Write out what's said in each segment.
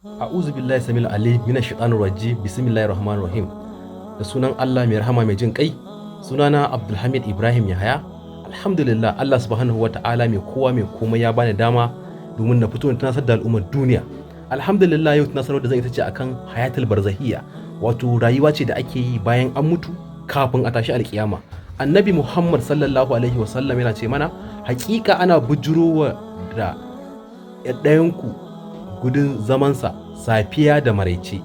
A'udhu billahi samil ali minash shaitanir rajim. Bismillahir rahmanir rahim. Da sunan Allah mai rahama mai jin kai. Sunana Abdulhamid Ibrahim Yahaya. Alhamdulillah, Allah subhanahu wata'ala mai kowa mai komai ya bani dama domin na fito na tunasar da al'ummar duniya. Alhamdulillah, yau tunasarwar da zan ita ce akan hayatul barzahiyya, wato rayuwa ce da ake yi bayan an mutu kafin a tashi alkiyama. Annabi Muhammad sallallahu alaihi wasallam yana ce mana, hakika ana bujurowa da ɗayanku gudun zamansa safiya da maraice.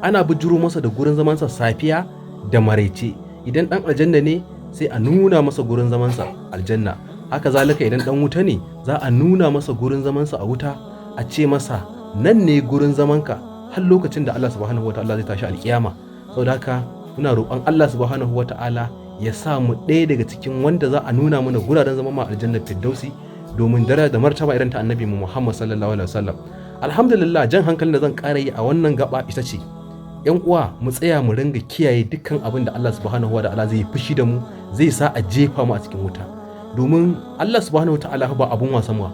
Ana bujuro masa da gurin zamansa safiya da maraice. Idan ɗan aljanna ne, sai a nuna masa gurin zamansa aljanna. Haka zalika idan ɗan wuta ne, za a nuna masa gurin zamansa a wuta, a ce masa nan ne gurin zamanka har lokacin da Allah subhanahu wataala zai tashi alkiyama. Saboda haka muna roƙon Allah subhanahu wataala ya sa mu ɗaya daga cikin wanda za a nuna mana guraren zaman ma aljannar firdausi, domin daraja da martaba irin ta Annabi mu Muhammad sallallahu alaihi wasallam. Alhamdulillah, jan hankalin da zan ƙara yi a wannan gaba ita ce, yan uwa, mu tsaya mu ringa kiyaye dukkan abin da Allah subhanahu wa ta'ala zai fushi da mu, zai sa a jefa mu a cikin wuta, domin Allah subhanahu wa ta'ala ba abun wasa ba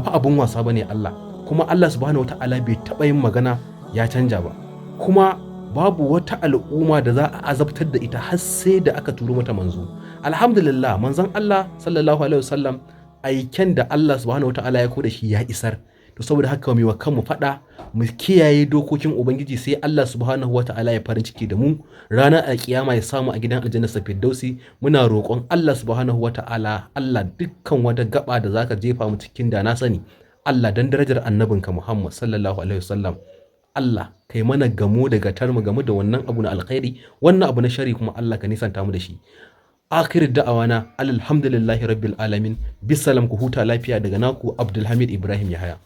fa abun wasa bane Allah. Kuma Allah subhanahu wa ta'ala bai taɓa yin magana ya canja ba. Kuma babu wata al'umma da za a azabtar da ita har sai da aka turo mata manzo. Alhamdulillah, manzon Allah sallallahu alaihi wasallam, aiken da Allah subhanahu wa ta'ala ya da shi ya isar. To saboda haka mu wa kanmu faɗa, mu kiyaye dokokin Ubangiji, sai Allah subhanahu wa ta'ala ya farin ciki da mu ranar alkiyama, ya samu a gidan aljanna firdausi. Muna roƙon Allah subhanahu wa ta'ala, Allah, dukkan wata gaba da zaka jefa mu cikin da na sani, Allah, dan darajar annabinka Muhammad sallallahu alaihi wasallam, Allah kai mana gamo daga tar mu gamu da wannan abu na alkhairi, wannan abu na shari kuma Allah ka nisanta mu da shi. Akhir da'awana alhamdulillahi rabbil alamin. Bisalam, ku huta lafiya daga naku Abdulhamid Ibrahim Yahaya.